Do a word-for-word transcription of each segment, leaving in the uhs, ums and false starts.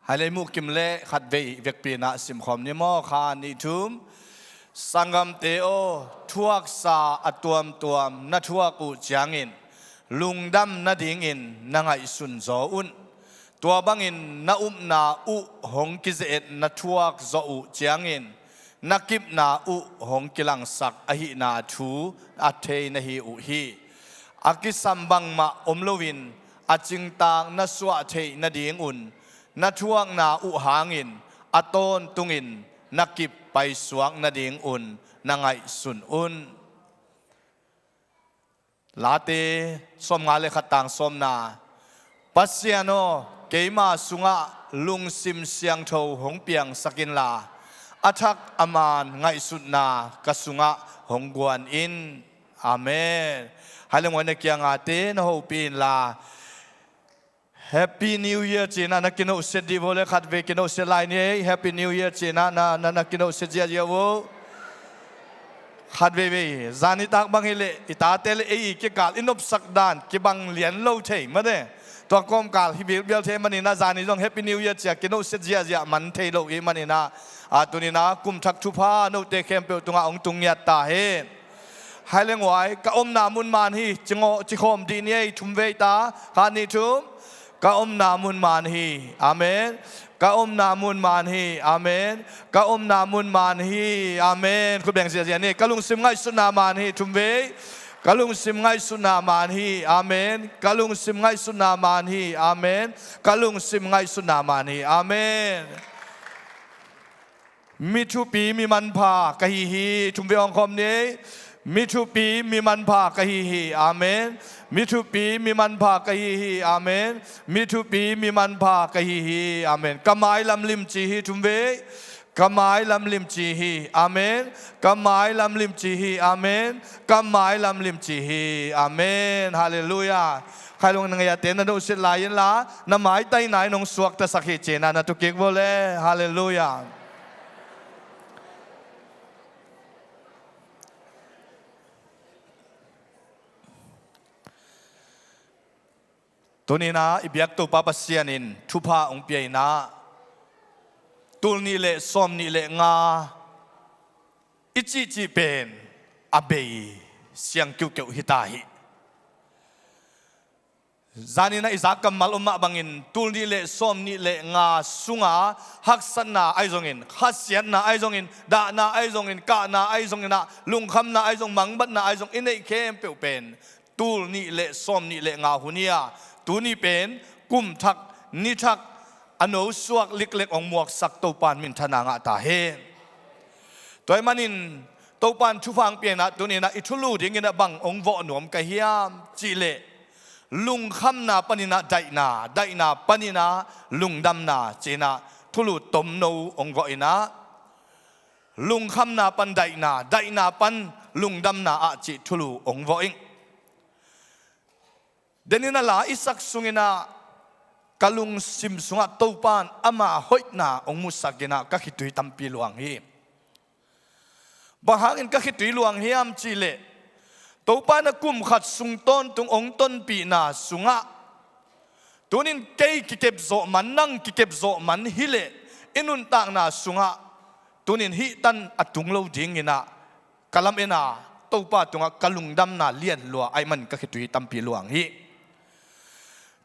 A lei muhkim le khatvei vekpi-in ah simkhawm ni maw? Kha, nih, thum. Sanggamte aw, thuaksa a tuamtuam na thuak uh ciangin lungdam nadingin na ngaihsun zaw un. Tua bangin na upna uh hong kize-et na thuak zawh uh ciangin na kipna uh hong kilangsak ahihna thu a thei na hi uh hi. A kisam bangmah om loin a cingtaak na suah theih nadingun na thuakna uh hangin a tawntungin na kip paisuak nadingun na ngaihsun un. Late sawmnga le khat, tang sawmna. Pasian aw, keima sungah lungsim siangtho hong piangsak inla, a thak a man ngaihsutna ka sungah hong guan in. Amen. Hai le ngawi na kiangate na hopih inla, Happy New Year ci-in ah na kinohsiat dih vo le, khatvei kinohsiat lai ni ei. Happy New Year ci-in ah na, na, na kinohsiat ziahziah vo. Khatveivei, zan nitak bang hileh i tate le ei i kikal i nopsak dan kibang lian lo thei mah e. Tua kawmkal hi bilbial thei manin ah zan ni zong Happy New Year ci-a kinohsiat ziahziah man thei lo i hih manin ah, a, tuni-in ah kum thak thupha note khempeuh tungah hong tung ngiat ta hen. Hai le ngawi, ka omna mun man hi, ci ngaw, ci khawm dih ni ei, thumvei ta, kha, nih, thum. Ka omna mun man hi. Amen. Ka omna mun man hi. Amen. Ka omna mun man hi. Amen. Khut beng ziahziah ni. Ka lungsim ngaihsutna man hi, thumvei. Ka lungsim ngaihsutna man hi. Amen. Ka lungsim ngaihsutna man hi. Amen. Ka lungsim ngaihsutna man hi. Amen. Mi thupi mi manpha ka hi hi. Thumvei hong khawm ni. Mi thupi mi manpha ka hi hi. Amen. Mi thupi mi manpha ka hi hi. Amen. Mi thupi mi manpha ka hi hi. Amen. Ka mailam limci hi. Thumvei. Ka mailam limci hi. Amen. Ka mailam limci hi. Amen. Ka mailam limci hi. Amen. Halleluiah. Khailung na ngeihate na nohsiat lai inla, na maitai nai nong suaktasak hi ci-in ah na tukik vo le. Halleluiah. Tuni-in ah i biak Topa Pasian in thupha hong pia-in ah, tul nih le sawm nih le nga i cihcih pen a bei siang kiukiu hi ta hi. Zanin ah i zak kammal om mah bangin tul nih le sawm nih le nga sunga haksatna ahi zongin, khasiatna ahi zongin, dahna ahi zongin, kahna ahi zongin ah, lungkhamna ahi zong, mangbatna ahi zong i neih khempeuh pen tul nih le sawm nih le nga hun hi a, tuni pen kum thak, ni thak, a no suak liklek hong muaksak Topa in minthanna ngah ta hen. Tua ahih manin Topa in thupha hong pia-in ah tuni-in ah i thulu dingin ah bang hong vawh nuam ka hiam cih leh, lungkhamna panin ah daihna, daihna panin ah lungdamna ci-in ah thulu tomno hong vawh in ah, lungkhamna pan daihna, daihna pan lungdamna ah cih thulu hong vawh ing. Denin a la i sak sungin ah ka lungsim sungah Topa in ama hoihna hong musak in ah ka khitui tampi luang hi. Bang hangin ka khitui luang hiam cih leh, Topa in a kum khat sung tawntung hong tonpihna sungah, tunin kei kikepzawh man, nang kikepzawh man hi leh, i nuntakna sungah tunin hih tan a tung lo dingin ah ka lamen a, Topa tungah ka lungdamna lian lua ahih manin ka khitui tampi luang hi.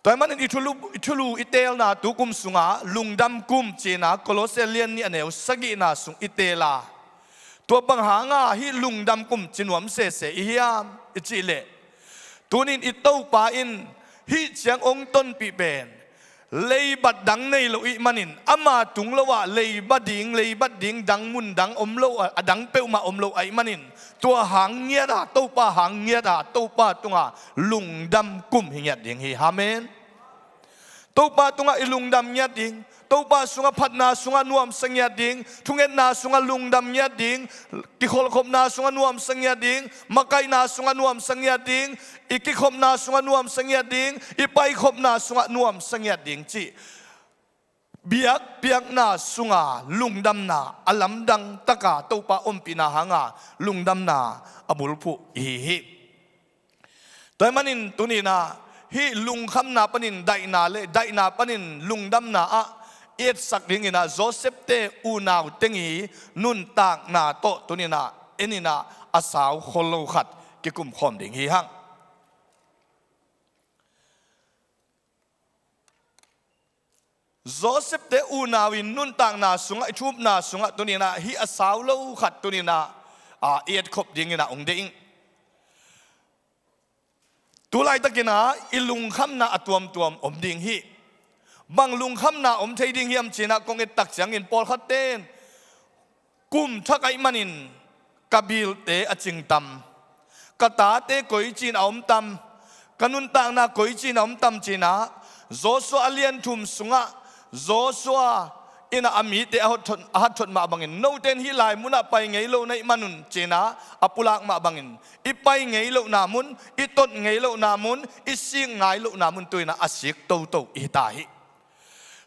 Tua ahih manin i thulu, i thulu i teelna tukum sungah lungdam kum ci-in ah Kolose lian nih a neu sagihna sung i teel a, tua bang hanga hih lungdam kum ci nuam sese i hiam i cih leh, tunin i Topa in hih ciang hong tonpih pen leibat dang nei lo ahih manin, ama tung lo ah leibat ding, leibat ding dang mun dang om lo, a dang peuhmah om lo ahih manin, tua hang ngiat a, Topa hang ngiat a, Topa tunga lungdam kum hi ngiat ding hi. Amen. Topa tungah i lungdam ngiat ding, Topa sungah phatna sungah nuamsa ngiat ding, thungetna sungah lungdam ngiat ding, kikholhkhopna sungah nuamsa ngiat ding, makaihna sungah nuamsa ngiat ding, i kikhopna sungah nuamsa ngiat ding, i paikhopna sungah nuamsa ngiat ding cih biakpiakna sunga lungdamna a lamdang taka Topa ompihna hanga lungdamna a bulphuh i hi hi. Tua ahih manin tuni-in ah hih lungkhamna panin daihna le daihna panin lungdamna ah etsak dinginah Joseph-te unau teng i nuntakna tawh tuninah eninah a sau khol lo khat kikumkhawm ding hi hang. Joseph-te unau in nuntakna sungah, i thupna sungah tuninah hih a sau lo khat tuninah a etkhop dinginah ong deih ing. Tulaitakinah i lungkhamna a tuamtuam om ding hi. Bang lungkhamna om thei ding hiam cinah kong ettak ciangin pawlkhatte'n kum thak ahih manin ka bilte a cing tam, ka tate koici-in a om tam, ka nuntakna koici-in a om tam cinah Joshua a lian thum sungah Joshua inah a mite a hatthot, a hatthot mah bangin note'n hih lai munah pai ngei lo na hih manun cinah a pulak mah bangin i pai ngei lohna mun, i tot ngei lohna mun, i sik ngai lohna mun tuinah a sik toto i hi ta hi.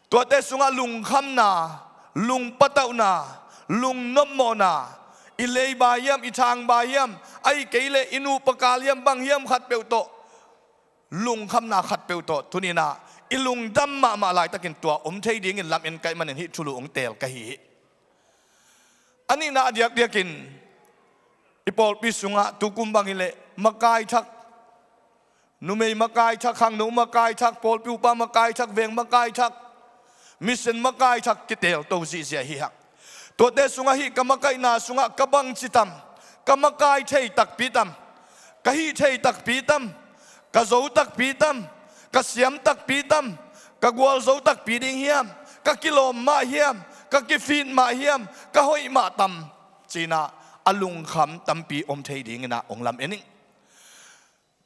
Tuate sungah lungkhamna, lungpatauhna, lungnopmawhna, i leiba hiam, i thangba hiam, ahih kei leh i nupa kal hiam, bang hiam khatpeuh tawh lungkhamna khatpeuh tawh tuninah i lungdam mahmah laitakin tua om thei dingin lamen ka hih manin hih thulu ong teel ka hi hi. A nihna a diakdiakin i pawlpi sungah tukum bang hileh makai thak, numei makai thak, khangno makai thak, pawlpi upa makai thak, veng makai thak, mission makai thak kiteel to zihziah hi hang. Tuate sungah hih ka makaihna sungah ka bangci tam, ka makai thei takpi tam, ka hih thei takpi tam, ka zo takpi tam, ka siam takpi tam, ka gualzo takpi ding hiam, ka kilawm mah hiam, ka kifit mah hiam, ka hoih mah tam cinah a lungkham tampi om thei dinginah ong lamen ing.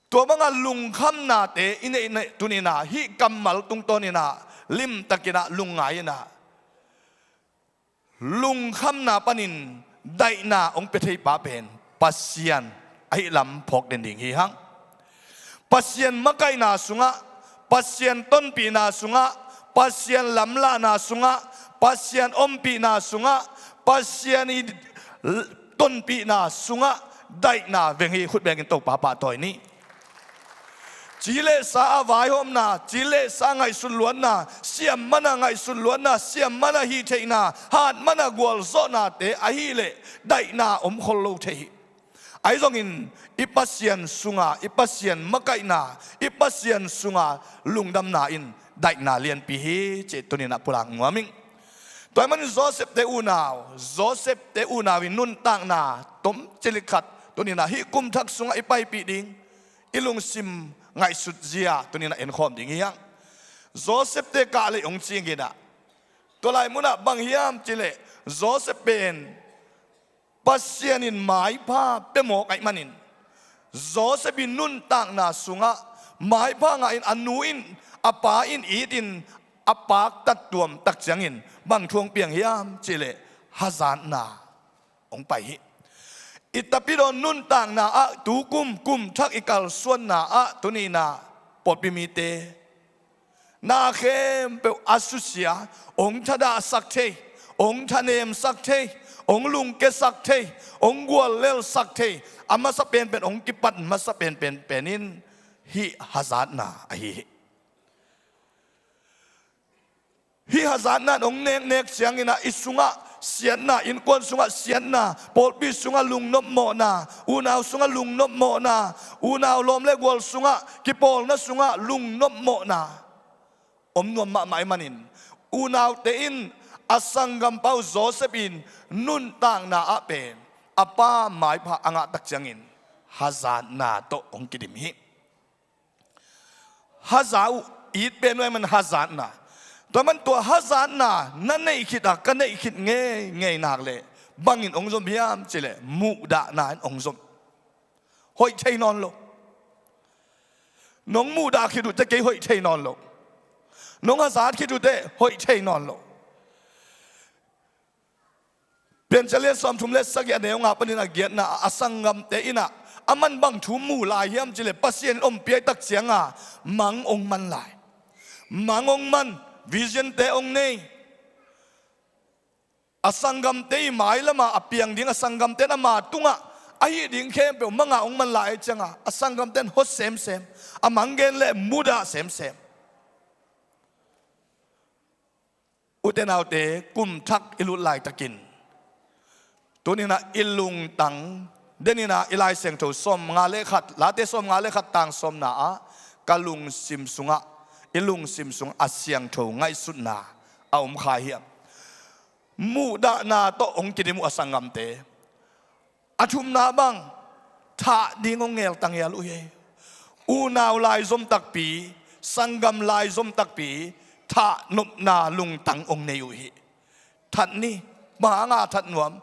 Tua banga lungkhamnate i neih neih tuninah hih kammal tungtawninah limtakinah lungngai inah lungkhamna panin daihna ong pia theipa pen Pasian ahih lam phawk den ding hi hang. Pasian makaihna sungah, Pasian tonpihna sungah, Pasian lamlahna sungah, Pasian ompihna sungah, Pasian i tonpihna sungah daihna veng hi. Khut bengin Topa pahtawi ni. Ci le sa a vaihawmna, ci le sa ngaihsut luatna, siam mana ngaihsut luatna, siam mana hih theihna, hat mana gualzawhnate ahih leh daihna om khol lo thei hi. Ahi zongin i Pasian sunga, i Pasian makaihna, i Pasian sunga lungdamna in daihna lianpi hi cih tuninah pulak nuam ing. Tua ahih manin Joseph-te unau, Joseph-te unau in nuntakna tom cilik khat tuninah hih kum thak sungah i paipih ding, i lungsim ngaihsut zia tuninah enkhawm ding hi hang. Joseph-te kah lei ong cinginah tua lai munah bang hiam cileh Joseph pen Pasian in maipha pia mawk ahih manin Joseph in nuntakna sungah maipha ngah in a nu in a pa in it in a paktat tuam tak ciangin bang thu ong piang hiam cileh hazatna ong pai hi. I tapidaw nuntakna ah tukum kum thak i kalsuanna ah tuninah pawlpi mite na khempeuh a susia, ong thadahsak thei, ong thanemsak thei, ong lungkesak thei, ong guallelsak thei, a masa penpen ong kipat masa penpen penin hih hazatna ahi hi. Hih hazatna in ong neknek cianginah i sungah siatna, innkuan sungah siatna, pawlpi sungah lungnopmawhna, unau sungah lungnopmawhna, unau lawm le gual sungah, kipawlna sungah lungnopmawhna om nuam mahmah ahih manin unaute in a sanggampa uh Joseph in nuntakna ah pen a pa maipha a ngah tak ciangin hazatna tawh ong kidim hi. Haza uh it pen uh ahih man hazatna. Tua man tua hazatna na neih khit a ka neih khit ngeingei nak leh bangin ong zom hiam cileh muhdahna in ong zom. Hoih thei nawn lo. Nong muhdah khit uh teh kei hoih thei nawn lo. Nong hazat khit uh teh hoih thei nawn lo. Piancil lian sawmthum le sagih a neu nga panin a giatna ah a sanggamte inah a man bang thu mu lai hiam cileh Pasian in ompih tak cianga mang ong man lai. Mang ong man, vision-te ong nei. A sanggamte i mailama a piang ding a sanggamte in ama tungah ahi ding khempeuh manga ong man lai cianga a sanggamte in hot semsem, a mang gen le mudah semsem. Ute naute, kum thak i lut laitakin, tuninah i lungtang, deninah i Lai Siangtho sawmnga le khat, Late sawmnga le khat tang sawmna ah, ka lungsim sungah, i lungsim sungah a siangtho ngaihsutna a om kha hiam? Muhdahna tawh hong kidim uh a sanggamte. A thumna bang, thah ding hong ngeltang hial uh hi. Unau laizom takpi, sanggam laizom takpi, thahnopna lungtang hong nei uh hi. That ni, bang hanga that nuam?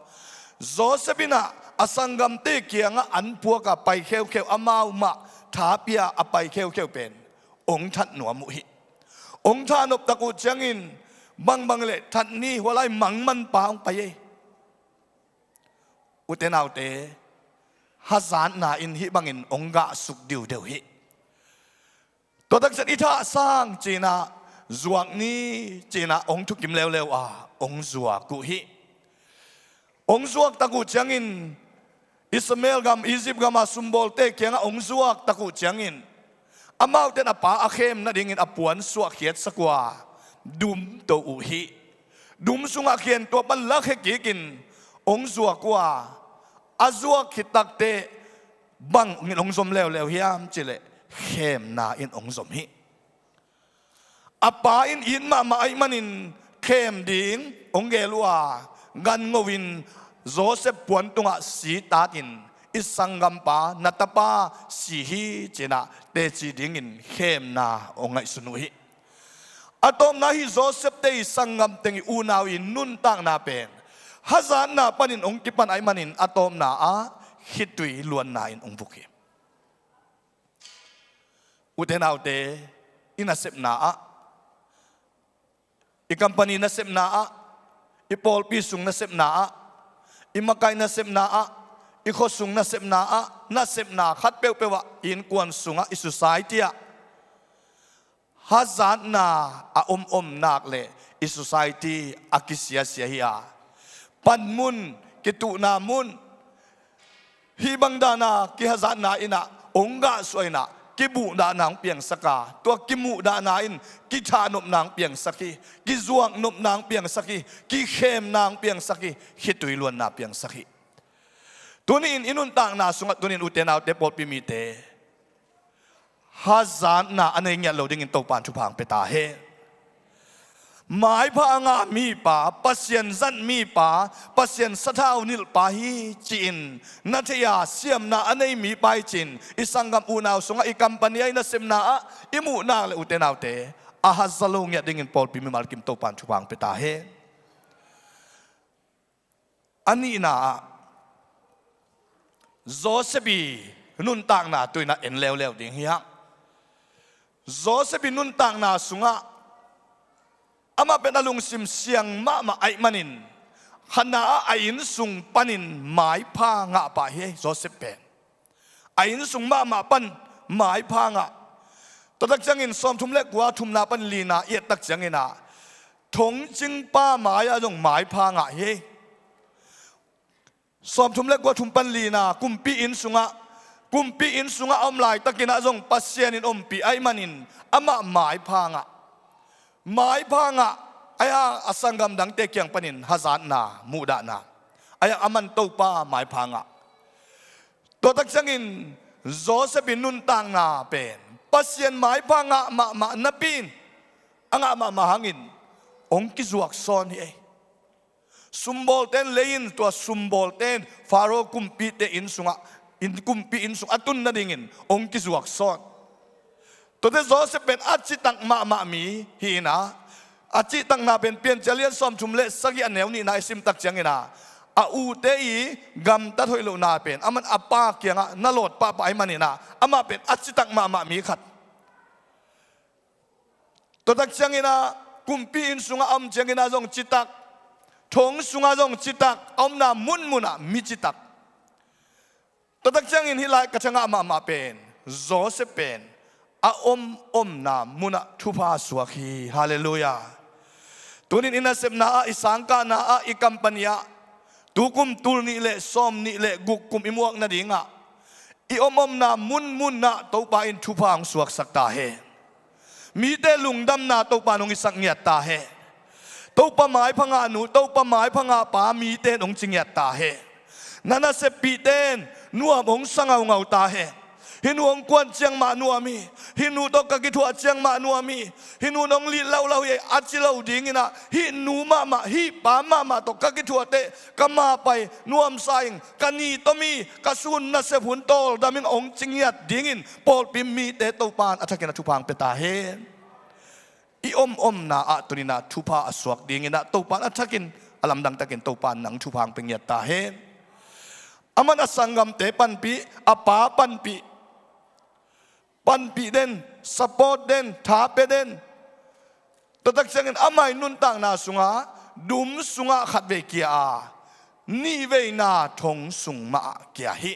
Joseph inah a sanggamte kiangah an puaka pai kheukheu, amau mah thapia a pai kheukheu pen hong that nuam uh hi. Hong thahnop tak uh ciangin, bangbang le that ni, hua lai mangmanpa hong pai ei. Ute naute, hazatna in hih bangin hong gahsuk diudeu hi. Tua takciang i thah sang cinah, zuak ni cinah hong thukim leuleu a, hong zuak uh hi. Hong zuak tak uh ciangin, Ishmael gam, Egypt gama sumbawlte kiangah hong zuak tak uh ciangin, amaute in a pa a khem nadingin a puan suahkhiatsak uh a, dum to uh hi. Dum sungah khen, tua pan lakhia kikin hong zuak uh a, a zuak khit takteh bang in hong zom leuleu hiam cihleh, khemna in hong zom hi. A pa in it mahmah ahih manin khem ding hong gel uh a, gan ngo in Joseph puan tungah si tatin, i sanggampa, na tapa si hi cinah teci dingin khemna hong ngaihsun uh hi. A tawpna hi, Joseph te i sanggam teng i unau i nuntakna pen hazatna panin hong kipan ahih manin a tawpna ah khitui luanna in hong vuk hi. Ute naute, i nasepna ah, i company nasepna ah, i pawlpi sung nasepna ah, i makai nasepna ah, i khuasung nasepna ah, nasepna khat peuhpeuh ah, i innkuan sungah, i society ah hazatna a omom nak leh i society a kisiasia hi a, panmun, kituhna mun, hih bang dana kihazatna inah hong gahsuah inah, kimuhdahna hong piangsak a, tua kimuhdahna in kithahnopna hong piangsak hi, kizuaknopna hong piangsak hi, kikhemna hong piangsak hi, khitui luanna piangsak hi. Tuni-in i nuntakna sungah, tuni-in ute naute, pawlpi mite, hazatna a nei ngiat lo dingin Topan thupha hong pia ta hen. Maipha a ngah mipa, Pasian zat mipa, Pasian sathau nilhpa hi ci-in na thei a, siamna a nei mipa hi ci-in i sanggam unau sungah, i company ah, i nasepna ah i muh nak leh, ute naute, a haza lo ngiat dingin pawlpi mimal kim Topan thupha hong pia ta hen. A nihna ah, Joseph i nuntakna tu-in ah en leuleu ding hi hang. Joseph i nuntakna sungah amah pen a lungsim siang mahmah ahih manin, khatna ah a innsung panin maipha ngah pah hi, Joseph pen. A innsung mahmah pan maipha ngah. Tua tak ciangin sawmthum le kua, thumna pan lina i et tak ciangin ah, thongcingpa mai-ah zong maipha ngah hi. Sawmthum le kua, thum pan lina, kumpi inn sungah, kumpi inn sungah a om laitakin ah zong Pasian in ompih ahih manin amah maipha ngah. Maipha ngah, ahi hang a sanggam dangte kiang panin hazatna, muhdahna, ahi hang aman Topa maipha ngah. Tua tak ciangin Joseph i nuntakna pen Pasian maipha ngah mahmah napi-in, a ngah mahmah hangin hong kizuak sawn hi ei. Sumbawlte'n lei-in, tua sumbawlte'n Faro kumpite inn sungah, inn, kumpi inn sung a tun nadingin hong kizuak sawn. Tuate Joseph pen a citak mahmah mi hi-in ah, a cihtakna pen Piancil a lian sawmthum le sagih, a neu nihna i sim tak ciangin ah, a ute i gamtat hoih lohna pen aman a pa kiangah na lawt pahpah ahih manin ah, amah pen a citak mahmah mi khat. Tua tak ciangin ah, kumpi inn sungah a om ciangin ah zong citak, thong sungah zong citak, a omna munmun ah mi citak. Tua tak ciangin hih lai ka ciangah mahmah pen, Joseph pen a om omna munah thupha suak hi. Halleluiah. Tunin i nasepna ah, i sangkahna ah, i company ah, tukum tul nih le sawm nih le guk kum i muak nadingah, i om omna munmun ah Topa in thupha hong suaksak ta hen. Mite lungdamna Topa in hong hisak ngiat ta hen. Topa maipha ngah nu, Topa maipha ngah pa mite in hong ci ngiat ta hen. Na naseppihte in nuam hong sa ngaungau ta hen. Hih nu hong kuan ciang mah nuam hi. Hih nu tawh ka kithuah ciang mah nuam hi. Hih nu in hong lih laulau hi, a ci lo dingin ah, hih nu mahmah, hih pa mahmah tawh ka kithuah teh ka ma pai nuamsa ing, ka ni tawh mi, ka sun nasep hun tawldam ing hong ci ngiat dingin pawlpi mite Topa in a thakin a thupha hong pia ta hen. I om omna ah tuni-in ah thupha a suak dingin ah Topa in a thakin, a lamdang takin Topa in nang thupha hong pia ngiat ta hen. Aman a sanggamte panpih, a pa panpih, panpih den, support den, tha pia den. Tua tak ciangin amah i nuntakna sungah dum sungah khatvei kia a, nihveina thong sung mah ah kia hi.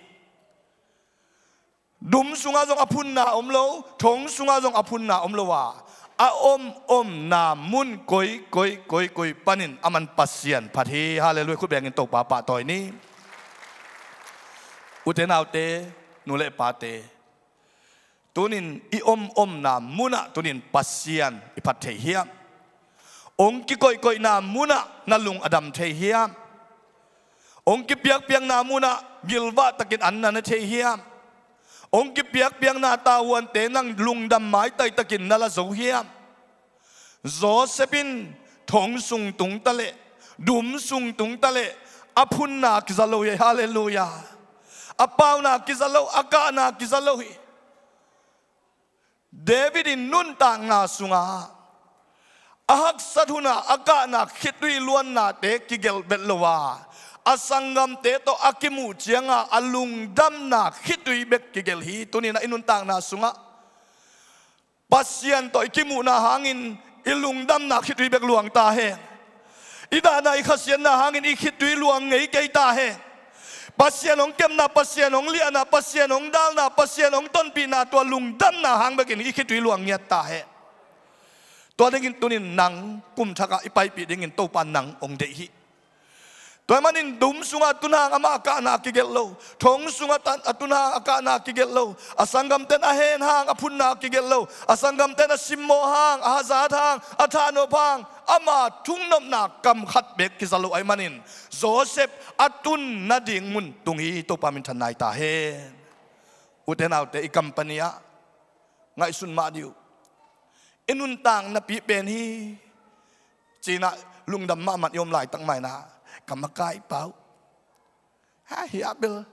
Dum sungah zong a phunna om lo, thong sungah zong a phunna om lo a, a om omna mun koi koi koi koi panin aman Pasian phat hi. Halleluiah. Khut bengin Topa pahtawi ni. Ute naute, nu le pate, tunin i om omna munah tunin Pasian i phat thei hiam? Hong kikoihkoihna munah na lung a dam thei hiam? Hong kipiakpiakna munah gilvah takin an na ne thei hiam? Hong kipiakpiakna tavuante nang lungdam maitai takin na la zo hiam? Joseph in thong sung tung taleh, dum sung tung taleh, a phunna kiza lo hi. Halleluiah. A pauna kiza lo, a kahna kiza lo hi. David in nuntakna sungah a haksat hunah a kahna khitui luannate kigelh vet lo a, a sanggamte tawh a kimuh ciangah a lungdamna khitui bek kigelh hi. Tuninah i nuntakna sungah Pasian tawh i kimuhna hangin i lungdamna khitui bek luang ta hen. I dahna i khasiatna hangin i khitui luang ngei kei ta hen. Pasian hong kepna, Pasian hong liahna, Pasian hong dalna, Pasian hong tonpihna, tua lungdamna hang bekin i khitui luang ngiat ta hen. Tua dingin tunin nang kum thakah i paipih dingin Topa nang hong deih hi. Tua ahih manin dum sungah a tun hang amah a kahna kigelh lo. Thong sungah a tun hang a kahna kigelh lo. A sanggamten a hen hang a phunna kigelh lo. A sanggamten a simmawh hang, a hazat hang, a thahnop hang, ama thungnopna kam khat bek kiza lo ahih manin Joseph a tun nading mun tung hi. Topa minthanna hi ta hen. Ute naute, i company ah ngaihsun mah dih uh. I nuntakna pi pen hi. Cinah lungdam mahmah i om laitak mah inah ka makaipa uh, ha, hiah bel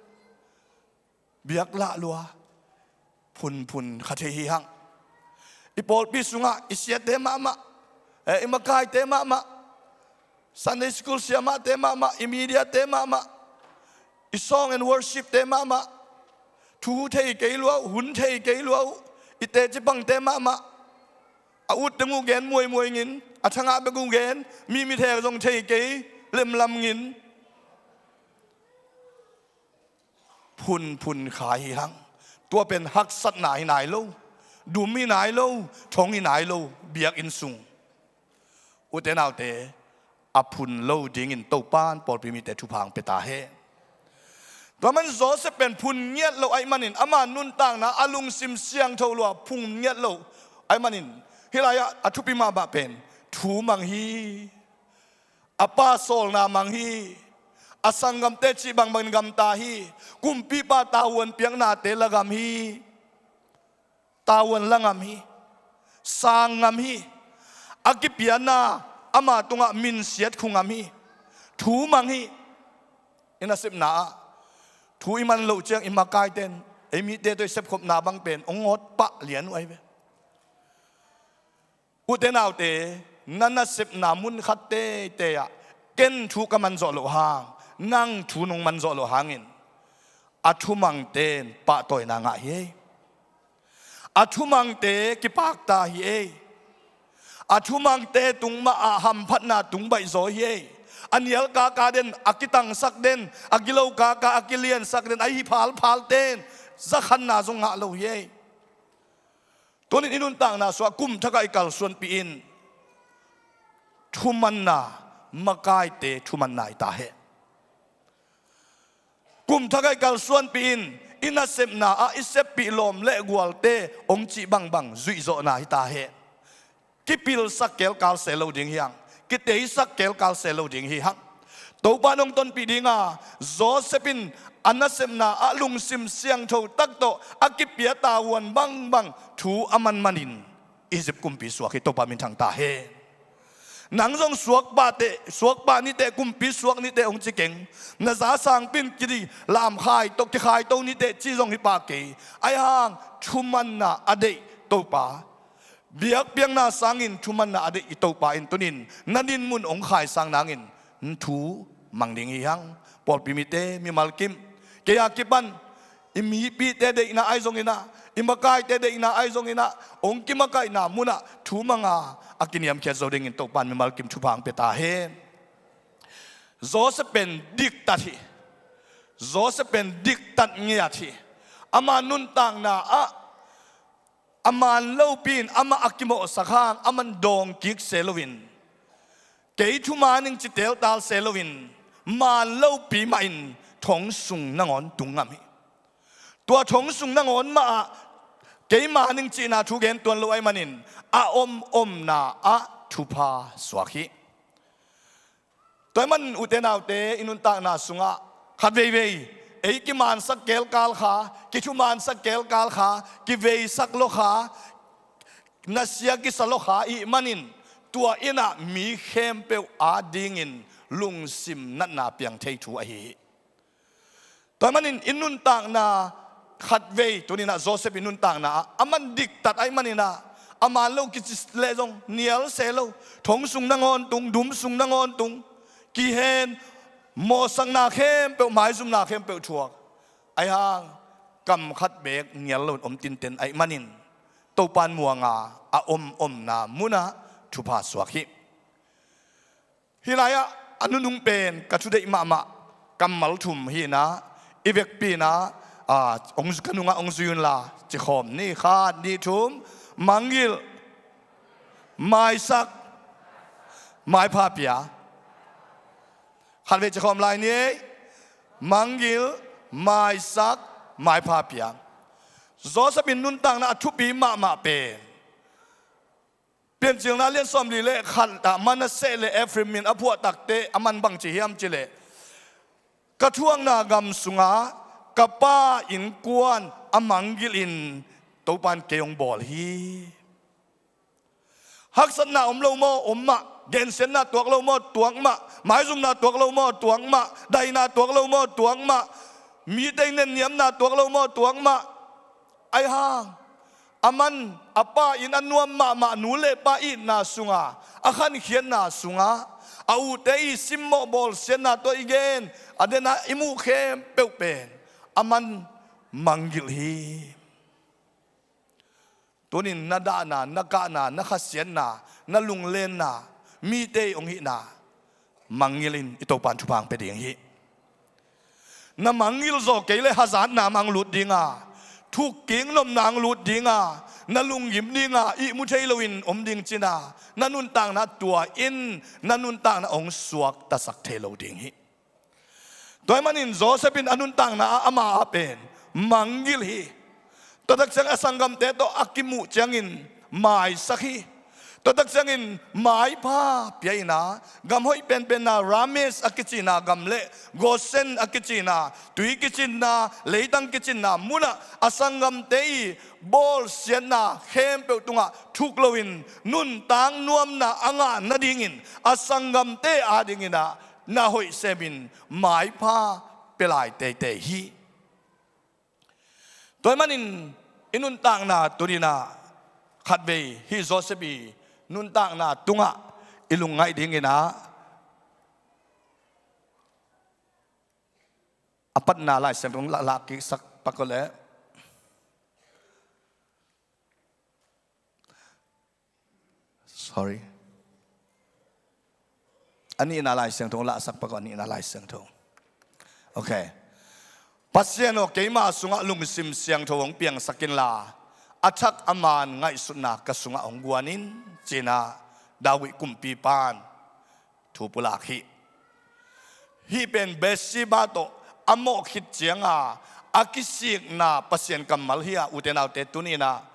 biaklah lua phunphun kha thei hi hang. I pawlpi sungah i siate mahmah, eh, i makaite mahmah, Sunday school siamahte mahmah, i mediate mahmah, i song and worshipte mahmah, thu thei kei lua uh, hun thei kei lua uh, i tecipangte mahmah, a ut teng uh gen muaimuai ngin, a thangah bek uh gen, mi mithek zong thei kei lemlam ngin. Phunphun kha hi hang. Tua pen haksatna hi nai lo, dum hi nai lo, thong hi nai lo, biakinn sung. Ute naute, a phun lo dingin Topan pawlpi mite thupha hong pia ta hen. Tua man Joseph pen phun ngiat lo ahih manin ama nuntakna a lungsim siangtho lua phun ngiat lo ahih manin hih lai-ah a thupi mahmah pen thu mang hi. A pa sawlna mang hi. A sanggamte cih bangbangin gamta hi. Kumpipa tavuan piaknate la ngam hi. Tavuan la ngam hi. Sang ngam hi. A kipianna ama tungah minsiat khu ngam hi. Thu mang hi. I nasepna ah thu i man loh ciang i makaite in ei mite tawh i sepkhopna bang pen hong ngawt pah lian uh ahi ve. Ute naute, na nasepna mun khat teitei ah ken thu ka man zawh loh hang, nang thu nong man zawh loh hangin a thumangte in pahtawina ngah hi ei. A thumangte kipakta hi ei. A thumangte tung mah ah hamphatna tung baihzaw hi ei. A nial kaka den, a kitangsak den, a gilo kaka a kiliansak den, a hi phalphalte in zakhanna zong ngah lo hi ei. Tunin i nuntakna sungah kum thakah i kalsuanpih in thumanna, makaite thumanna hi ta hen. Kum thakah i kalsuanpih in i nasepna ah i seppih lawm le gualte hong cih bangbang zuihzawhna hi ta hen. Kipilsak kelkal se lo ding hi hang. kiteisak kelkal se lo ding hi hang. Topa in hong tonpih dinga, Joseph in a nasepna ah lungsim siangtho tak tawh a kipia tavuan bangbang thu a manmanin Egypt kumpi suak hi. Topa minthang ta hen. Nang zong suak pah teh, suak pah ni teh, kumpi suak ni teh hong ci keng. Na za sangpi in kilamkhai to, kikhaito ni teh ci zong hi pah kei. Ahi hang thumanna a deih Topa, biakpiakna sangin thumanna a deih i Topa in tunin na dinmun hong khaisang nangin thu mang ding hi hang. Pawlpi mite, mimal kim, kei a kipan i mipite deihna ahi zongin ah, i makaite deihna ahi zongin ah, hong kimakaihna munah thu manga a kiniamkhiat zo dingin Topa in mimal kim thupha hong pia ta hen. Joseph pen diktat hi. Joseph pen diktat ngiat hi. Ama nuntakna ah a man lopi in amah a kimawhsak hang, aman dawng kik se loin, kei thuman ing ci teltal se loin, man lopi mah in thong sung nangawn tung ngam hi. Tua thong sung nangawn mah ah kei man ing cihna thu gen tuan lo ahih manin a om omna ah thupha suak hi. Tua ahih manin ute naute, i nuntakna sungah khat veivei ei kimansak kelkal kha, kithumansak kelkal kha, kiveisak lo kha, nasia kisa lo kha i hih manin, tua in ah mi khempeuh adingin lungsim natna piang thei thu ahi hi. Tua ahih manin i nuntakna khat vei, tuni in ah Joseph i nuntakna ah aman diktat ahih manin ah, a man lo kici leh zong nial se lo, thong sung nangawn tung, dum sung nangawn tung, kihen, mawhsakna khempeuh, maizumna khempeuh thuak. Ahi hang kam khat beek nial loin om tinten ahih manin, Topa in muanga a om omna munah thupha suak hi. Hih lai-ah a nunung pen ka thudeih mahmah kammal thum hi in ah, i vekpi in ah, a, hong, ka nungah hong zui unla, cikhawm ni, khat, nih, thum. Mangngilh, maisak, maipha pia. Khat vei cikhawm lai ni ei. Mangngilh, maisak, maipha pia. Joseph in nuntakna a thupi mahmah pen Piancilna lian sawmli le khat ah Manasseh le Ephraim in a phuah takteh a man bangci hiam cih leh, ka thuakna gam sungah ka pa innkuan a mangngilh in Topa in kei hong bawl hi. Haksatna om lo maw? Om mah. Gensiatna tuak lo maw? Tuak mah. Maizumna tuak lo maw? Tuak mah. Daihna tuak lo maw? Tuak mah. Mite in nenniamna tuak lo maw? Tuak mah. Ahi hang, aman a pa in a nuam mahmah nu le pa itna sunga, a khankhiatna sunga, a ute i simmawh bawlsiatna tawh i gen, a dena i muh khempeuh pen aman mangngilh hi. Tunin na dahna, na kahna, na khasiatna, na lunglenna, mite i hong hihna mangngilh in i Topa in thupha hong pia ding hi. Na mangngilh zaw kei leh hazatna mah hong lut dinga, thukkik nopna hong lut dinga, na lunggim dinga ihmu thei loin om ding cina, na nuntakna tua in na nuntakna hong suaktasak thei lo ding hi. Tua ahih manin Joseph in a nuntakna ah ama a pen mangngilh hi. Tua tak ciang a sanggamte tawh a kimuh ciangin maisak hi. Tua tak ciangin maipha pia in a, gam hoih penpenna Rameses a kicina gam le Gosen a kicina, tui kicinna, leitang kicinna munah a sanggamte i bawlsiatna khempeuh tungah thuk loin nuntak nuamna a ngah nadingin a sanggamte adingin ah na hoih semin maipha pia lai teitei hi. Tua ahih manin i nuntakna tuninah khatvei hih Joseph i nuntakna tungah i lungngaih dinginah a patna Lai Siangtho lah, lah kiksak pak ko leh. Sorry. A nihna Lai Siangtho hong lahsak pak ko, a nihna Lai Siangtho. Okay. Pasian aw, keima sungah lungsim siangtho hong piangsak inla, a thak a man ngaihsutna ka sungah hong guan in, ci-in ah David kumpipa in thu pulak hi. Hih pen Bathsheba tawh a mawh khit cianga a kisikna Pasian kammal hi a, ute naute, tuninah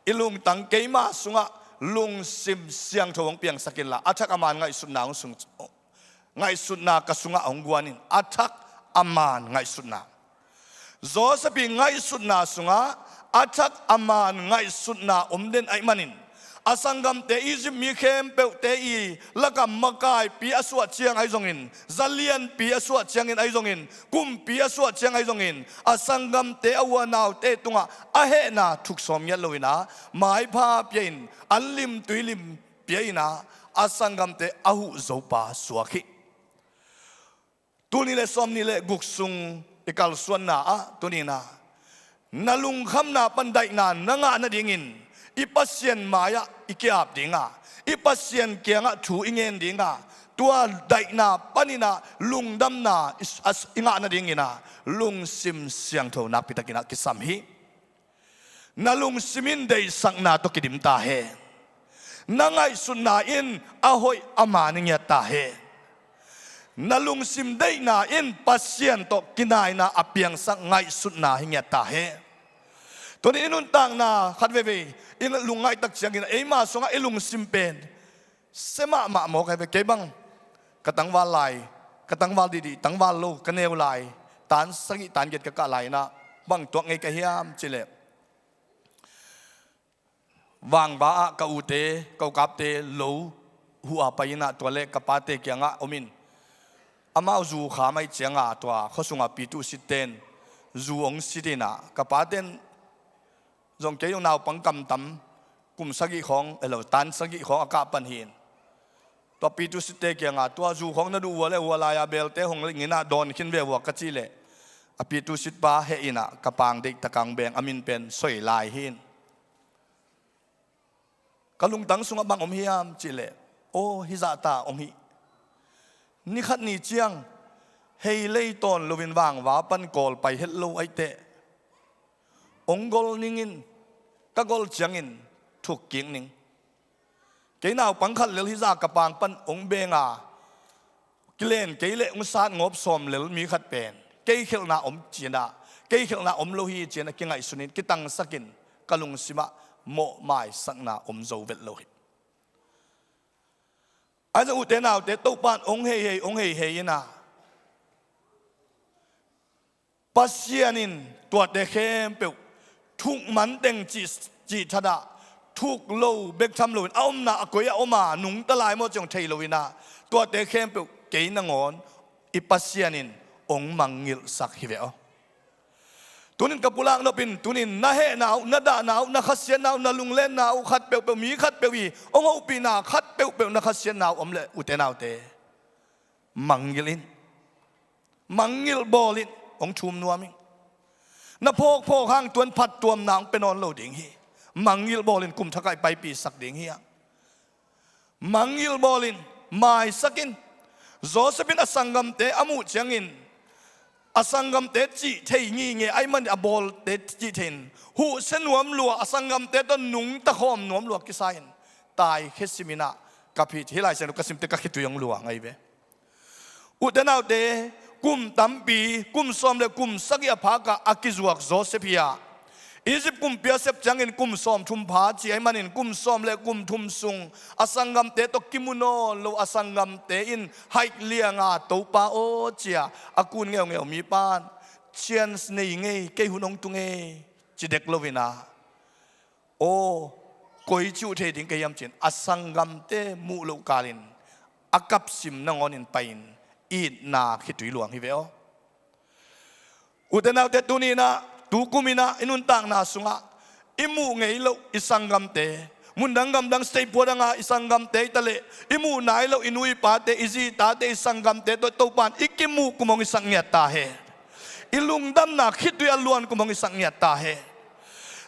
i lungtang keima sungah Lungsim siangtho hong piangsak inla, a thak a man ngaihsutna hong sung, ngaihsutna ka sungah hong guan in, a thak a man ngaihsutna. Joseph i ngaihsutna sungah a thak a man ngaihsutna om den ahih manin, a sanggamte Egypt mi khempeuhte i lakah makaipi a suah ciang ahi zongin, zalianpi a suah ciangin ahi zongin, kumpi a suah ciang ahi zongin, a sanggamte a unaute tungah a hehna thuk sawm ngiat lo in a, maipha pia in, an lim tui lim pia in a, a sanggamte a huh zopa suak hi. Tul nih le sawmnih le guk sung i kalsuanna ah tuni in a, na lungkhamna pan daihna na ngah nadingin i Pasian mai-ah i ki-ap ding a, i Pasian kiangah thu i ngen ding a, tua daihna panin a lungdamna i, a, i ngah nadingin a, lungsim siangtho nakpitakin a kisam hi. Na lungsim in deihsakna tawh kidim ta hen. Na ngaihsutna in a hoih a man hi ngiat ta hen. Na lungsim deihna in Pasian tawh kinaina a piangsak ngaihsutna hi ngiat ta hen. Tuni i nuntakna khat veivei i lungngaih tak ciangin eima sungah i lungsim pen sia mahmah maw, ka hi ve. Kei bang ka tangval lai, ka tangval dihdih, tangval lo ka neu lai, tan sagih tan giat ka kah lai in a, bang tuak ngei ka hiam cih leh, vangva ah ka ute, ka ukapte lo huh a pai in a, tua leh ka pate kiangah om in, amau zu kham ahih ciang a, tua khua sungah pi tuh sitte in zu hong sit in a, ka pate in zong kei zong naupang kamtam, kum sagih khawng, elo, tan sagih khawng a kah pan hi in. Tua pi tuh sitte kiangah, tua zu khawng na duh uh a leh, hua lai-a belte hong ling in a, dawn khin ve uh a, ka cih leh, a pi tuh sitpa heh in a, ka pang deihtak a hong beng, a min pen Soi Lai hi in. Ka lungtang sungah bang om hiam cih leh, aw, hih zahta hong hi. Ni khat ni ciang hei lei tawn loin vangva pan kawl pai het lo ahih teh, hong gol ning in, ka gol ciangin thuk kik ning. Kei naupang khat lel hih zah ka pang pan hong beng a, kilen kei leh hong sat ngawp sawm lel mi khat pen kei khelhna om ci in a, kei khelhna om lo hi ci in a kingaihsun in, kitangsak in, ka lungsim ah mawh maisakna om zo vet lo hi. Ahi zong ute naute, Topa in hong hei hei, hong hei hei in a, Pasian in tuate khempeuh thuk man teng cih, cih thadah, thuk lo bek tham loin a omna a koi a om a, nungta lai maw cih hong thei lo in a, tuate khempeuh kei nangawn i Pasian in hong mangngilhsak hi ve aw. Tunin ka pulak nop in, tunin na hehna uh, na dahna uh, na khasiatna uh, na lunglenna uh khat peuhpeuh, mi khat peuh i hong hopihna khat peuhpeuh, na khasiatna uh om leh, ute naute, mangngilh in. Mangngilh bawl in, hong thum nuam in. Na phawkphawk hang tuan phattuamna hong pia nawn lo ding hi. Mangngilh bawl in, kum thak ah i paipisak ding hi hang. Mangngilh bawl in, maisak in. Joseph in a sanggamte a muh ciangin, a sanggamte cih thei ngingei ahih manin a bawlte cih thei in, huhsia nuam lua, a sanggamte tawh nungta khawm nuam lua kisa in, taikhia sim in a, ka phit, hih Lai Siangtho ka simte ka khitui hong luang ahi ve. Ute naute, kum tampi, kum sawm le kum sagih a phak a a kizuak Joseph hi a, Egypt kumpi a sep ciangin kum sawmthum pha ci ahih manin, kum sawm le kum thum sung a sanggamte tawh kimu nawn lo, a sanggamte in haih liang a, Topa aw, ci a a kun ngeungeu mipa in, chance nei ngei, kei hun hong tung ei, ci dek lo in a, aw, koi ci uh thei ding ka hiam ci in, a sanggamte muh loh kalin a kapsim nangawn in pai in, itna khitui luang hi ve aw. Ute naute, tuni in a, tukum in a, i nuntakna sungah i muh ngei loh i sanggamte, mundang gamdang state pua dang a i sanggamte hi ta leh, i muh nai loh i nu i pate, i zi i tate, i sanggamte tawh Topa in i kimuh kum hong hisak ngiat ta hen. I lungdamna khitui a luan kum hong hisak ngiat ta hen.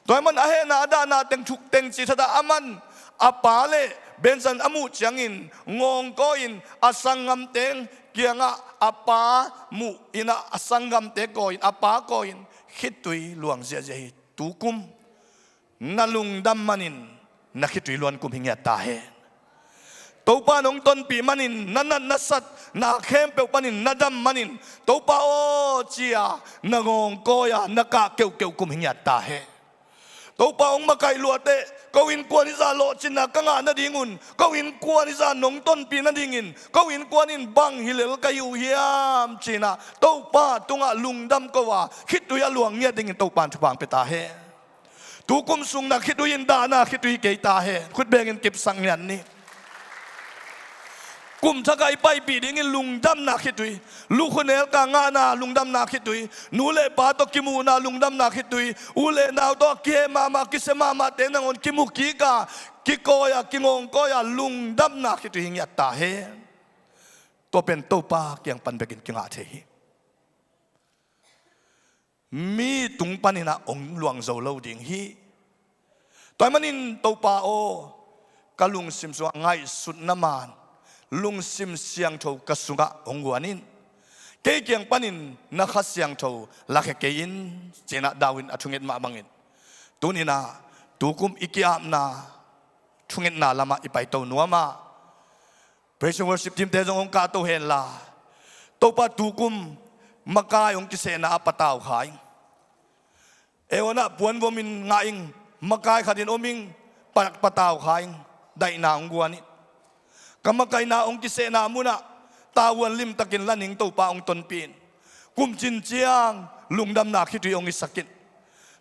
Tua ahih man a hehna a dahna teng thuk teng cih thadah, aman a pa le Benjamin a muh ciangin ngawng kawi in, a sanggamte kiangah a pa muh in a, a sanggamte kawi in, a pa kawi in, khitui luang ziahziah hi. Tukum na lungdam manin na khitui luan kum hi ngiat ta hen. Topa in hong tonpih manin, na nat na satna khempeuh panin na dam manin, Topa aw, ci a na ngawng kawi a na kah keuhkeuh kum hi ngiat ta hen. Topa hong makaih luateh, ko innkuan i zah lawhcinna ka ngah nadingun, ko innkuan i zah nong tonpih nadingin, ko innkuan in bang hi lel ka hi uh hiam cinah Topa tungah lungdam ko a, khitui a luang ngiat dingin Topa in thupha hong pia ta hen. Tukum sung na khitui in dahna khitui kei ta hen. Khut bengin kipsak ngiat ni. Kum thak a i paipih dingin lungdamna khitui, lukhunel ka ngahna lungdamna khitui, nu le pa tawh kimuhna lungdamna khitui, u le nau tawh a kiheh mahmah kisia mahmahte nangawn kimu kik a, kikawi a, kingawngkawi a, lungdamna khitui hi ngiat ta hen. Tua pen Topa kiang pan bekin kingah thei hi. Mi tung paninah hong luang zo lo ding hi. Tua ahih manin Topa aw, ka lungsim sungah ngaihsutna man, lungsim siangtho ka sungah hong guan in. Kei kiang panin na Kha Siangtho lakhia kei in, cinah David in a thunget mah bangin, tuninah tukum i ki-apna thungetna lamah i paito nuam a, praise and worship team te zong hong kahto henla, Topa tukum makai hong kisehna ah patau kha ing. Eon ah puanvom in ngah ing, makai khatin om ing, pa-, patau kha ing, daihna hong guan ing. Ka makaihna hong kisehna munah tavuan limtakin la ning, Topa hong tonpih in. Kum cin ciang lungdamna khitui hong hisak in.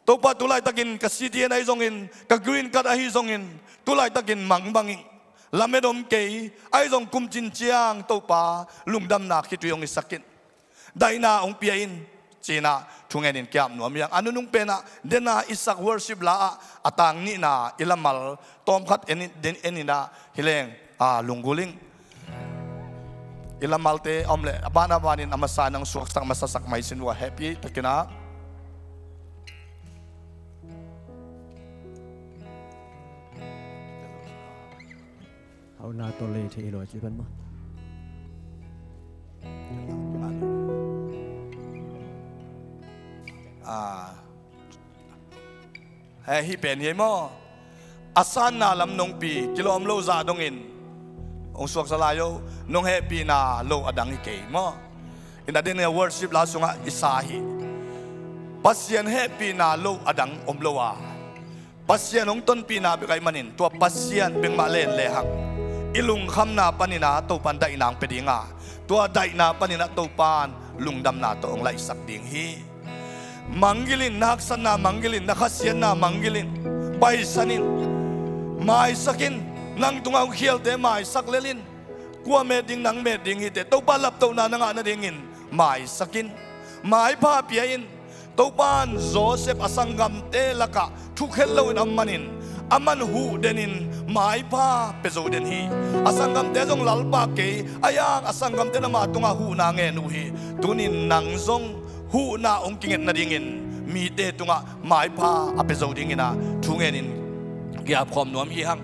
Topa, tulaitakin ka C T N ahi zongin, ka green card ahi zongin, tulaitakin mang bangin lamet om kei, ahi zong kum cin ciang Topa lungdamna khitui hong hisak in. Daihna hong pia in, cinah thungen in ki-ap nuam hi hang. A nunung penah dena i sak worship la ah a tang nihna i lamal tawmkhat en in, den en inah hi leng, a, lunggulh ing. I lamalte a om leh a ban a banin a masa nang suaksak masasak maisin uh a, hehpih takinah. Hau na tawh lei thei lo a ci pan maw? A, heh, hih pen hi maw? A sanna lam nong pi kilawm lo zah dongin hong suaksa lai o, nong hehpihna lo a dang hi kei maw? Inah dena worship la sungah i sa hi. Pasian hehpihna lo a dang om lo a, Pasian hong tonpihna bek ahih manin tua Pasian bek mah len lehang i lungkhamna paninah Topan daihna hong pia ding a, tua daihna paninah Topan lungdamna tawh hong laihsak ding hi. Manggilh in, na haksatna manggilh in, na khasiatna manggilh in, paisan in, maisak in, nang tungah hong khialte maisak lel in. Kua met ding, nang met ding hi teh, Topa laptohna na ngah nadingin maisak in, maipha pia in. Topan Joseph a sanggamte lakah thukhet loin a om manin, aman huh denin maipha pia zo den hi. A sanggamte zong lalpa kei a hiang, a sanggamte in ama tungah huhna ngen uh hi. Tunin nang zong huhna hong kinget nadingin mite tungah maipha a pia zo dinginah thungen in ki-ap khawm nuam hi hang.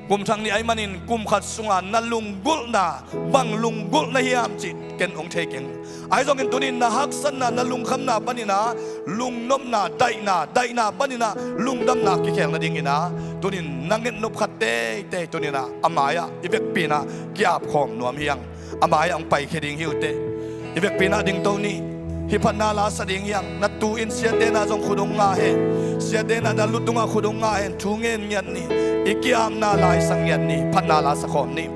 Kum thak nih ahih manin kum khat sunga na lunggulhna bang lunggulh na hiam cih ken hong thei keng. Ahi zongin tunin na haksatna, na lungkhamna paninah lungnopna, daihna, daihna paninah lungdamna kikhel nadinginah tunin na ngetnop khat teitei tuninah a mai-ah i vekpi inah ki-ap khawm nuam hi hang. A mai-ah hong paikhia ding hi uh teh, i vekpi inah dingto ni. Hih phatna la sa ding hi hang. Na tu in siate na zong khut hong ngah hen. Siate na na lu tungah khut hong ngah hen. Thu ngen ngiat ni. I ki-apna la i sak ngiat ni. Phatna la sa khawm ni.